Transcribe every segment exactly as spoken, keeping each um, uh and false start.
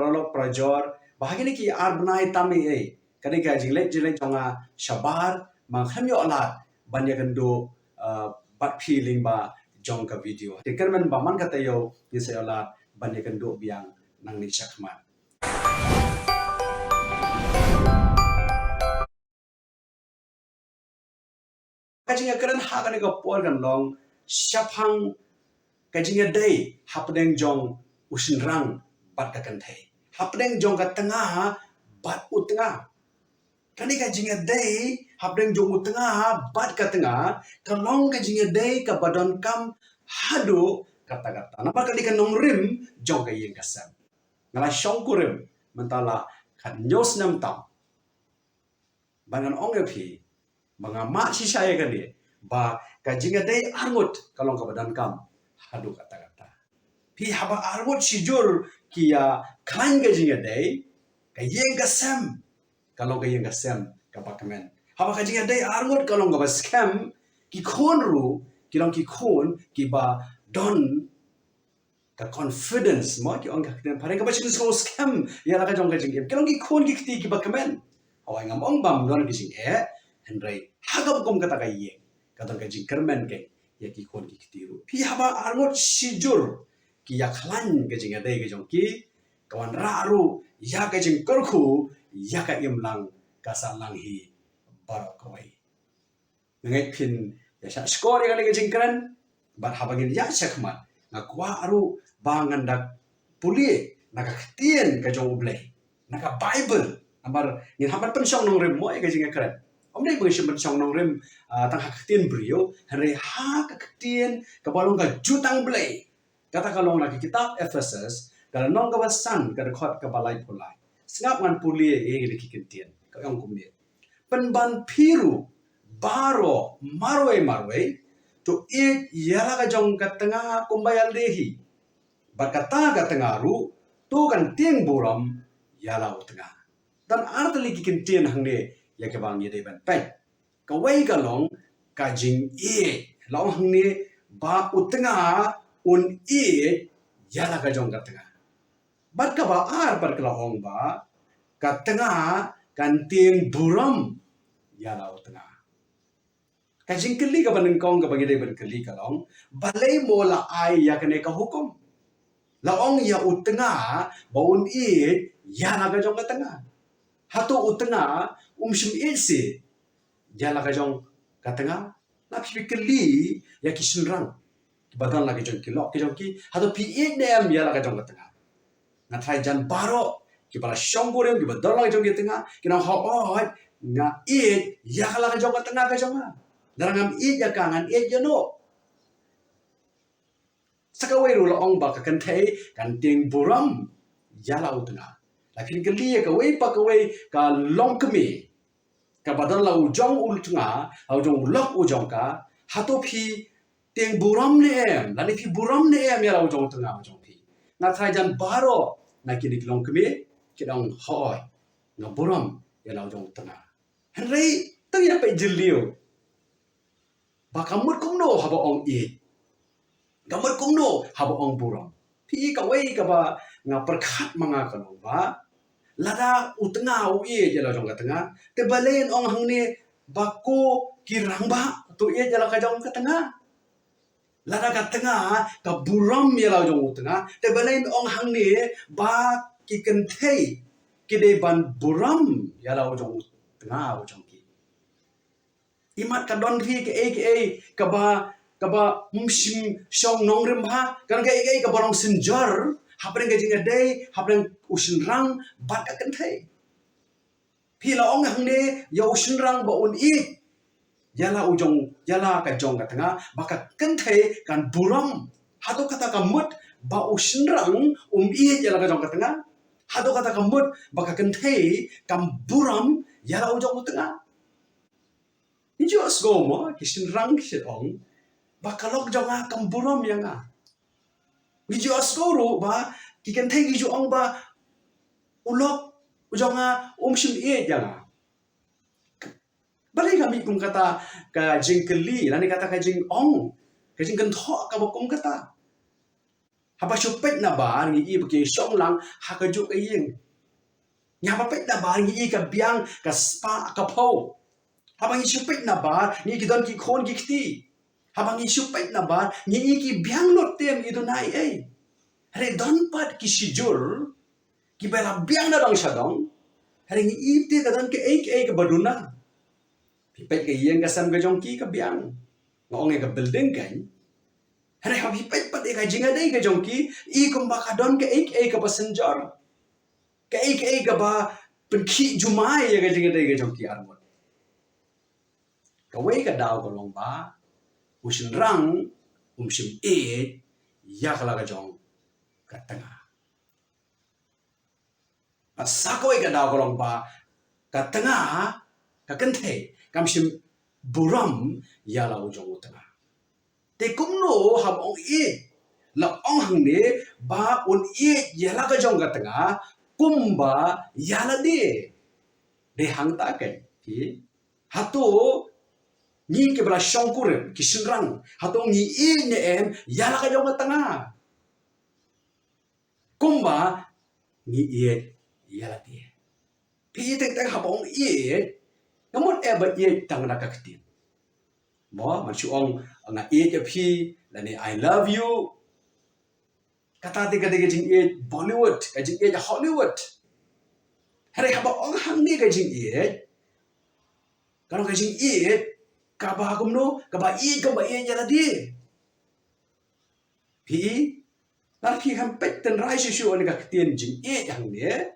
paralok parajor, ba ha kine ki ar bnai tam ei ei ka dei ka jingleit jingleit jong nga shabar, ma nga khlem ïoh lad ban ïakynduh, uh, bad phi lyngba jong ka video. Te kyrmen ba man ka taïew ngin sa ïoh lad ban ïakynduh biang nangne shakhmat. Ka jingïakren ha kane ka por kan long shaphang ka jingïadei hapdeng jong u shynrang bad ka kynthei, hapdeng jong ka tnga bad u tnga. Kane ka jingïadei hapdeng jong u tnga bad ka tnga ka long ka jingïadei kaba donkam haduh katta katta. Namar ka dei ka nongrim jong ka ïing ka sem. Nga la shongkurim mynta la khathynñiew snem tam. Ba ngan ong ïa phi ba nga mad shisha ïa kane, ba ka jingïadei arngut ka long kaba donkam haduh katta katta. Phi, haba arngut shijur ki ïakhlaiñ ka jingïadei, ka ïing ka sem ka long ka ïing ka sem kaba kmen. Haba ka jingïadei arngut ka long kaba skhem, ki khun ruh ki long ki khun kiba don ka confidence, mo, ki ong ka ktien phareng, kaba sngewskhem ïa la ka jong ka jingim. Ki long ki khun ki kti kiba kmen. Hawai, ngam ong ba ym don ka jingeh, hynrei ha kaba kum kata ka ïing ka don ka jingkyrmen ka ïa ki khun ki kti ruh. Phi, haba arngut shijur ki ïakhlaiñ ka jingïadei ka jong ki, ka wanrah ruh ïa ka jingkyrkhu ïa ka imlang ka sahlang hi baroh kawei. Nga ngeit phin ïa shah shkor ïa kane ka jingkren. Bad haba ngin ïa shakhmat, nga kwah ruh ba ngan da pule na ka ktien ka jong U Blei, na ka Baibl. Namar ngin hap ban pynshong nongrim mo ïa ka jingïakren. Ym dei ba ngin shym pynshong nongrim, ah, tang ha ka ktien briew, hynrei ha ka ktien kaba long ka jutang Blei. Kata ka long na ka kitab Ephesus, ka lynnong kaba san, ka dkhot kaba laiphew lai. Sngap ngan pule ïa kine ki ktien. Ka ong kumne: Pynban phi ruh baroh marwei marwei to ïeit ïa la ka jong ka tnga kumba ïalade hi, bad kata ka tnga ruh to kan tieng burom ïa la u tnga. Don ar tylli ki ktien hangne ïa kiba ngi dei ban peit. Kawei ka long ka jingïeit. La ong hangne ba u tnga un ïeit ïa la ka jong ka tnga. Bad kaba ar pat ka la ong ba ka tnga kan tieng burom ïa la u tnga. Ka jingkylli kaba nyngkong kaba ngi dei ban kylli ka long, balei mo la ai ïa kane ka hukum? La ong ïa u tnga ba un ïeit ïa la ka jong ka tnga. Hato u tnga um shym ïeit seh ïa la ka jong ka tnga? La phi kylli ïa ki shynrang kiba don la ka jong ki lok ka jong ki, hato phi ïeit ne em ïa la ka jong ka tnga? Nga tharai jan baroh kiba la shongkurim, kiba don la ka jong ki tnga, ki nang hooid, nga ïeit ïa ka la ka jong ka tnga ka jong nga. Lada ngam ïeit ïa ka, ngan ïeit ïa no? Sa kawei ruh la ong ba ka kynthei kan tieng burom ïa la u tnga. La phin kylli ïa kawei pa kawei ka longkmie kaba don la u jong u tnga, la u jong u lok u jong ka, hato phi tieng burom ne em, lane phi burom ne em ïa la u jong u tnga u jong phi? Nga tharai jan baroh na kine ki longkmie ki dang hooid, nga burom ïa la u jong u tnga. Hynrei tang ïa peit jylliew ba ka mut kumno haba ong ïeit, ka mut kumno haba ong burom. Phi, kawei kaba nga pyrkhat ma nga ka long ba lada u tnga u ïeit ïa la u jong ka tnga, te balei yn ong hangne ba ko ki rangbah to ïeit ïa la ka jong ka tnga? Lada ka tnga ka burom ïa la u jong u tnga, te balei yn ong hangne ba ki kynthei ki dei ban burom ïa la u jong u tnga u jong ki? Imat ka don ri kaei kaei kaba, kaba ym shym shong nongrim bha, ka don kaei kaei kaba long synjor hapdeng ka jingïadei hapdeng u shynrang bad ka kynthei. Phi, la ong hangne ïa u shynrang ba un ïeit ïa la u jong, ïa la ka jong ka tnga, ba ka kynthei kan burom. Hato kata ka mut ba u shynrang um ïeit ïa la ka jong ka tnga? Hato kata ka mut ba ka kynthei kam burom ïa la u jong u tnga? Ngi ju ïohsngew mo, ki shynrang ki shu ong ba ka lok jong nga kam burom ïa nga. Ngi ju ïohsngew ruh ba ki kynthei ki ju ong ba u lok u jong nga um shym ïeit ïa nga. Balei ka mih kum kata ka jingkylli lane kata ka jingong, ka jingkynthoh kaba kum kata? Haba shu peit nabar ngi i ba ki shong lang ha kajuh ka ïing. Ngi haba peit nabar ngi i ka biang, ka spah, ka phew. Haba ngi shu peit nabar ngi i ki don ki khun ki kti. Haba ngi shu peit nabar ngi i ki biang lut te ym i duna ei ei. Hynrei don pat ki shijur kiba la biang na dong sha dong. Hynrei ngi i te ka don kaei kaei kaba duna. Phi peit ka ïing ka sem ka jong ki ka biang. Nga ong ïa ka building kan. Hynrei haba phi peit pat ïa ka jingïadei ka jong ki, i kumba ka don kaei kaei kaba synjor. Kaei kaei kaba pynkhih jumai ïa ka jingïadei ka jong ki arngut. Kawei ka daw ka long ba u shynrang um shym ïeit ïa ka la ka jong ka tnga. Bad sa kawei ka daw ka long ba ka tnga, ka kynthei, kam shym burom ïa la u jong u tnga. Te kumno haba ong ïeit, la ong hangne ba un ïeit ïa la ka jong ka tnga kumba ïa lade. Dei hangta kan ki, hato ngi kiba la shongkurim, ki shynrang, hato ngi ïeit ne em ïa la ka jong ka tnga kumba ngi ïeit ïa lade? Phi ïeit teng teng haba ong ïeit, nga mut eh ba ïeit tang na ka ktien. Mo, man shu ong nga ïeit ïa phi lane I love you. Kata te ka dei ka jingïeit Bollywood, ka jingïeit Hollywood. Hynrei haba ong hangne ka jingïeit, ka long ka jingïeit kaba kumno, kaba ïeit, kaba ïeit ïa lade. Phi, lada phi kham peit tynrai shuh shuh ïa ka ktien jingïeit hangne.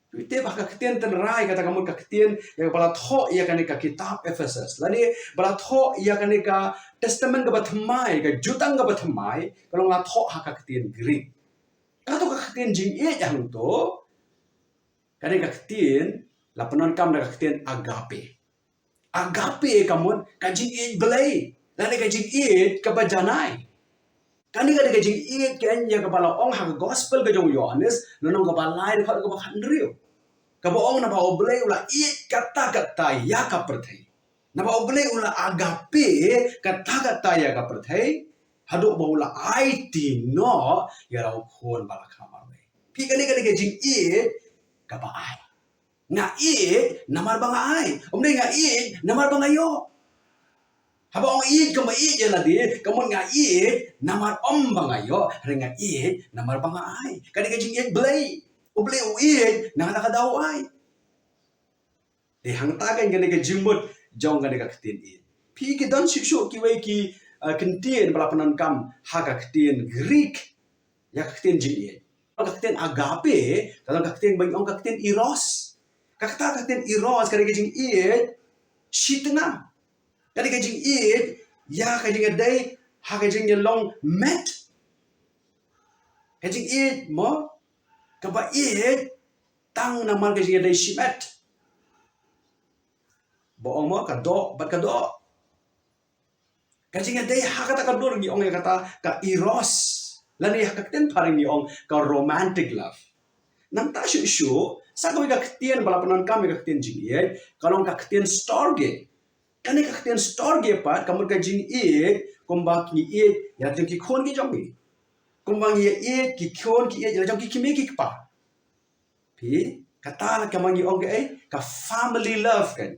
Phi tip ba ka ktien tynrai kata ka mut ka ktien ïa kaba la thoh ïa kane ka kitab Ephesus. Lane ba la thoh ïa kane ka Testament kaba thymmai, ka Jutang kaba thymmai, ka long la thoh ha ka ktien Greek. Kato ka ktien jingïeit hangto, kane ka ktien la pyndonkam da ka ktien agape. Agape ka mut ka jingïeit Blei, lane ka jingïeit kaba janai. Kane ka dei ka jingïeit ka ïa kaba la ong ha ka gospel ka jong u Ïohannes, lynnong kaba lai dkhot kaba khathynriew. Kaba ong naba U Blei u la ïeit katta katta ïa ka pyrthei. Naba U Blei u la agape katta katta ïa ka pyrthei. Haduh ba u la aiti noh ïa la u khun ba la kha marwei. Phi kane ka dei ka jingïeit kaba ai. Nga ïeit namar ba nga ai. Ym dei nga ïeit namar ba nga ïoh. Haba ong ïeit kumba ïeit ïa lade, ka mut nga ïeit namar ym ba nga ïoh, hynrei nga ïeit namar ba nga ai. Ka dei ka jingïeit Blei. U Blei u ïeit, na kata ka daw u ai. Dei hangta kan kane ka jingmut jong kane ka ktien ïeit. Phi ki don shuh shuh kiwei ki, uh, kyntien ba la pyndonkam ha ka ktien Greek ïa ka ktien jingïeit. Ka ktien agape, ka long ka ktien ba ngi ong ka ktien eros. Kata ka ktien eros ka dei ka jingïeit shitnga. Ka dei ka jingïeit ïa ka jingïadei ha ka jingïalong met. Ka jingïeit mo, kaba ïeit tang namar ka jingïadei shimet. Ba ong mo ka doh bad ka doh. Ka jingïadei ha kata ka dur ngi ong ïa kata ka eros. Lane ha ka ktien phareng ngi ong ka romantic love. Nangta shuh shuh, sa kawei ka ktien ba la pyndonkam ïa ka ktien jingïeit, ka long ka ktien storge. Kane ka ktien storge pat, ka mut ka jingïeit kumba ngi ïeit ïa la jong ki khun ki jong ngi. Kumba ngi ïeit ki khun ki ïeit ïa la jong ki kmie ki kpa. Phi, kata la kaba ngi ong kaei, ka family love kan.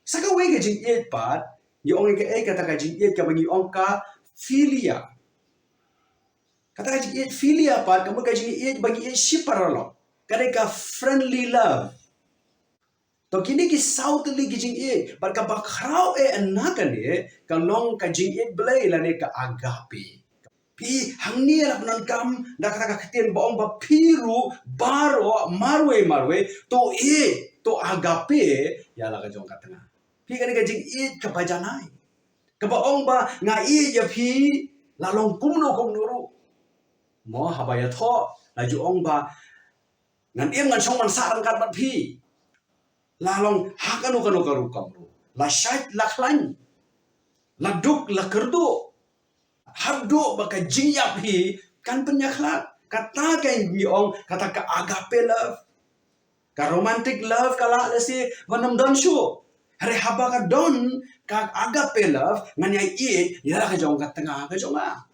Sa kawei ka jingïeit pat, ngi ong kaei, kata ka jingïeit kaba ngi ong ka philia. Kata ka jingïeit philia pat, ka mut ka jingïeit ba ngi ïeit shi paralok. Ka dei ka friendly love. To kine ki saw tylli ki jingïeit, bad kaba khraw eh na kane, ka long ka jingïeit Blei lane ka agape. Phi hangne la pyndonkam da kata ka ktien ba ong ba phi ruh baroh marwei marwei to ïeit, to agape ïa la ka jong ka tnga. Phi kane ka jingïeit kaba janai. Kaba ong ba nga ïeit ïa phi la long kumno kumno ruh. Mo haba ïathoh la ju ong ba ngan im ngan shong ban sah ryngkat bad phi. La long ha kano kano ka rukom ruh. La shait la khlaiñ. La duk la kyrduh. Haduh ba ka jingïap hi kan pynïakhlad. Kata ka ngi ong kata ka agape love. Ka romantic love ka lah lehse ban ym don shuh. Hynrei haba ka don ka agape love ngan ïa ïeit ïa la ka jong ka tnga ka jong nga.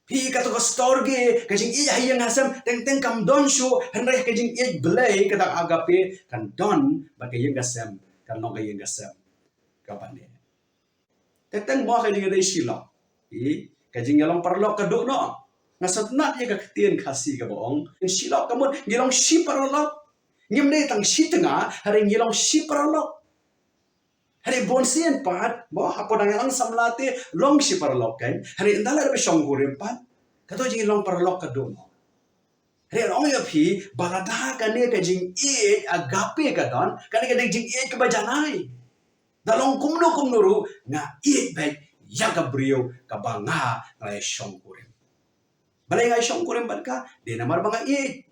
Phi, kato ka storge, ka jingïeit ha ïing ha sem, teng teng kam don shuh, hynrei ka jingïeit Blei, kata agape, kan don bad ka ïing ka sem, kan long ka ïing ka sem kaba neh. Teng teng mo ka jingïadei shilok. Phi, ka jingïalong paralok ka duh noh. Nga sngewtynnat ïa ka ktien Khasi kaba ong, shilok ka mut ngi long shi paralok. Ngim dei tang shi tnga, hynrei ngi long shi paralok. Hynrei bunsien pat, mo, hapoh dang ïalang samla te long shi paralok kan. Hynrei ynda la dep shongkurim pat, kato jinglong paralok ka duh noh. Hynrei ong ïa phi, ba lada kane ka jingïeit agape ka don, kane ka dei jingïeit kaba janai. Da long kumno kumno ruh, nga ïeit beit ïa ka briew kaba nga, nga la shongkurim. Balei nga shongkurim bad ka? Dei namar ba nga ïeit.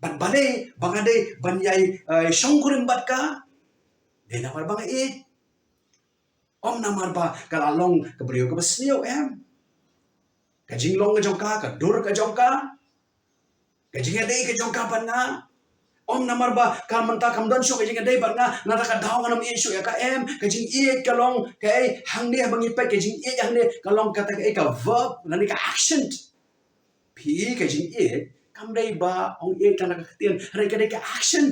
Bad balei ba nga dei ban ïai, eh, shongkurim bad ka? Dei namar ba nga ïeit. Ym namar ba ka la long ka briew kaba sniew, em. Ka jinglong ka jong ka, ka dur ka jong ka, ka jingïadei ka jong ka bad nga. Ym namar ba ka mynta kam don shuh ka jingïadei bad nga, nangta ka daw ngan ym ïeit shuh ïa ka, em. Ka jingïeit ka long kaei? Hangne ba ngi peit, ka jingïeit hangne ka long kata kaei? Ka verb lane ka action. Phi, ka jingïeit kam dei ba ong ïeit tang da ka ktien, hynrei ka dei ka action.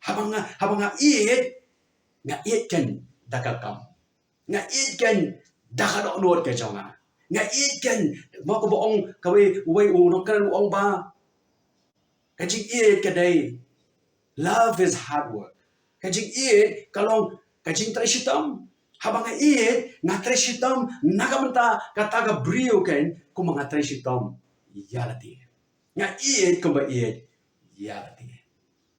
Haba nga, haba nga ïeit, nga ïeit kan da ka kam. Nga ïeit kan da ka dohnud ka jong nga. Nga ïeit kan, mo, kaba ong kawei, uwei u nongkren u ong ba ka jingïeit ka dei, love is hard work. Ka jingïeit ka long ka jingtrei shitom. Haba nga ïeit, nga trei shitom na ka bynta kata ka briew kan, kumba nga trei shitom ïa lade. Nga ïeit kumba ïeit ïa lade.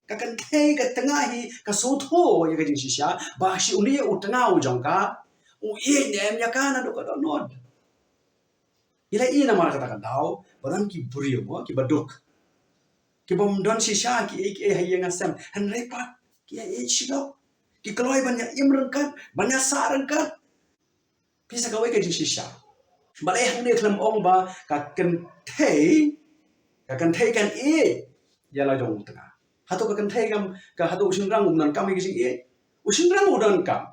Ka kynthei ka tnga hi ka sngewthuh ïa ka jingshisha, ba shi une u tnga u jong ka u ïeit ne em ïa ka naduh ka dohnud. Ngi la ïohi namar kata ka daw ba don ki briew, mo, kiba duk, kibym don shisha kiei kiei ha ïing ha sem, hynrei pat ki ïeit shilok. Ki kloi ban ïa im ryngkat, ban ïa sah ryngkat. Phi, sa kawei ka jingshisha. Balei hangne khlem ong ba ka kynthei, ka kynthei kan ïeit ïa la jong u tnga? Hato ka kynthei kam, ka, hato u shynrang um donkam ïa ka jingïeit? U shynrang u donkam.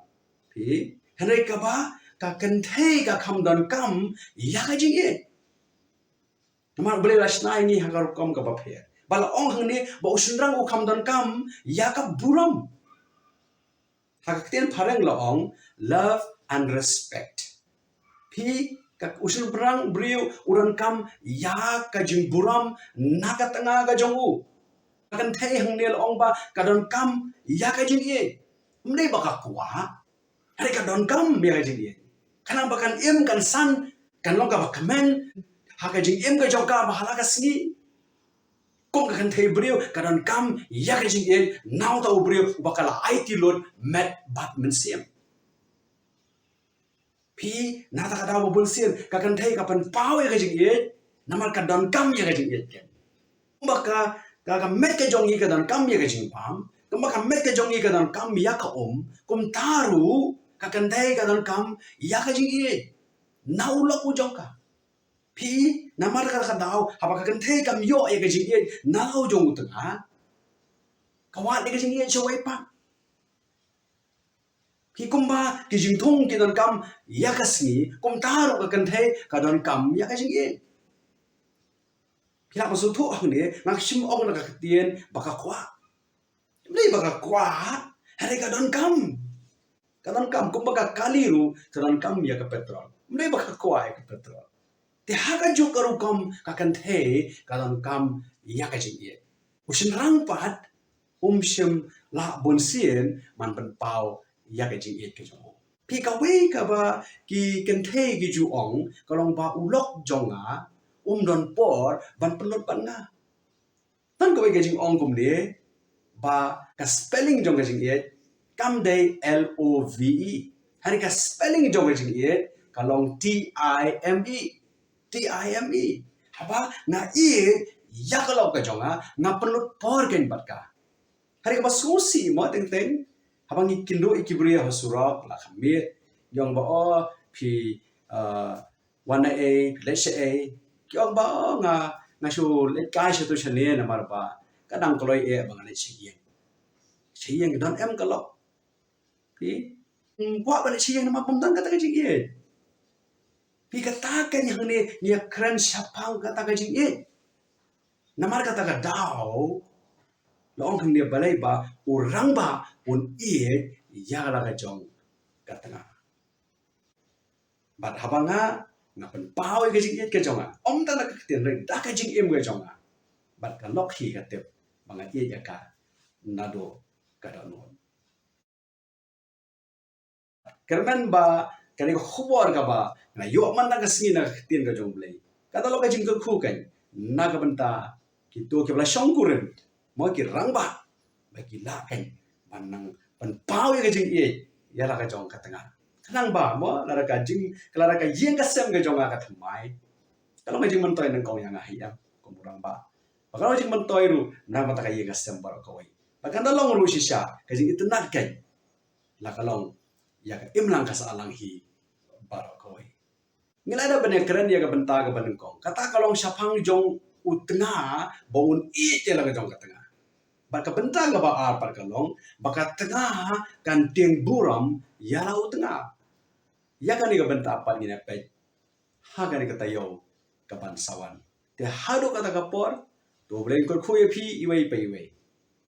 Phi, hynrei kaba ka kynthei ka kham donkam ïa ka jingïeit. Namar U Blei u la shna ïa ngi ha ka rukom kaba pher. Ba la ong hangne ba u shynrang u kham donkam ïa ka burom. Ha ka ktien phareng la ong love and respect. Phi, ka, u shynrang briew u donkam ïa ka jingburom na ka tnga ka jong u. Ka kynthei hangne la ong ba ka donkam ïa ka jingïeit. Ym dei ba ka kwah, hynrei ka donkam ïa ka jingïeit. Khnang ba kan im kan san, kan long kaba kmen ha ka jingim ka jong ka ba ha la ka sngi. Kum ka kynthei briew ka donkam ïa ka jingïeit na uta u briew uba ka la aiti lut met bad mynsiem. Phi, na kata ka daw ba bun sien ka kynthei ka pynpaw ïa ka jingïeit namar ka donkam ïa ka jingïeit kan. Kumba ka, ka, ka met ka jong ngi ka donkam ïa ka jingbam, kumba ka met ka jong ngi ka donkam ïa ka um, kumta ruh ka kynthei ka donkam ïa ka jingïeit na u lok u jong ka. Phi, namar kata ka daw haba ka kynthei kam ïoh ïa ka jingïeit na la u jong u tnga, ka wad ïa ka jingïeit shawei pat. Phi, kumba ki jingthung ki donkam ïa ka sngi, kumta ruh ka kynthei ka donkam ïa ka jingïeit. Phi lah ban sngewthuh hangne, nga shim ong na ka ktien ba ka kwah. Ym dei ba ka kwah, hynrei ka donkam. Ka donkam, kumba ka kali ruh ka donkam ïa ka petrol. Ym dei ba ka kwah ïa ka petrol. Te ha kajuh ka rukom ka kynthei ka donkam ïa ka jingïeit. U shynrang pat um shym lah bun sien ban pynpaw ïa ka jingïeit ka jong u. Phi, kawei kaba ki kynthei ki ju ong ka long ba u lok jong nga um don por ban pynlut bad nga. Tang kawei ka jingong kumne ba ka spelling jong ka jingïeit kam dei L O V E. Hynrei ka spelling jong ka jingïeit ka long T I M E. T I M E. Haba nga ïeit ïa ka lok ka jong nga, nga pynlut por kein bad ka. Hynrei kaba sngewsih mo teng teng, haba ngi kynduh ïa ki briew ha surok la kham miet, ong ba, oh, phi, uh, wan na ei, phi leit sha ei. Ki ong ba, oh, nga, nga shu leit kai sha tu sha ne namar ba ka dang kloi eh ba nga leit sha ïing. Sha ïing don em ka lok. Phi, kwah ba leit sha ïing namar bym don kata ka jingïeit. Phi, kata ka ngi hangne ngi ïa kren shaphang kata ka jingïeit. Namar kata ka daw la ong hangne balei ba u rangbah un ïeit ïa la ka jong ka tnga. Bad haba nga, nga pynpaw ïa ka jingïeit ka jong nga, ym tang da ka ktien, hynrei da ka jingim ka jong nga. Bad ka lok hi ka tip ba nga ïeit ïa ka naduh ka dohnud. Kyrmen ba kane ka khubor kaba nga ïoh mynta ka sngi na ka ktien ka jong U Blei, kata long ka jingkyrkhu kein na ka bynta kito kiba la shongkurim, mo, ki rangbah, ba ki lah kein ban nang pynpaw ïa ka jingïeit ïa la ka jong ka tnga. Khnang ba, mo, lada ka jing, lada ka ïing ka sem ka jong nga ka thymmai, ka long ka jingmyntoi nyngkong ïa nga hi ïa, kum u rangbah. Ba ka long ka jingmyntoi ruh na ka bynta ka ïing ka sem baroh kawei. Ba kan da long ruh shisha ka jingitynnad kein, la ka long ïa ka imlang ka sahlang hi baroh kawei. Ngi la dep ban ïa kren ïa ka bynta kaba nyngkong, kata ka long shaphang jong u tnga, ba un ïeit ïa la ka jong ka tnga. Bad ka bynta kaba ar pat ka long ba ka tnga kan tieng burom ïa la u tnga. Ïa kane ka bynta pat ngin ïa peit ha kane ka taïew kaban sa wan. Te haduh kata ka por, to U Blei un kyrkhu ïa phi iwei pa iwei.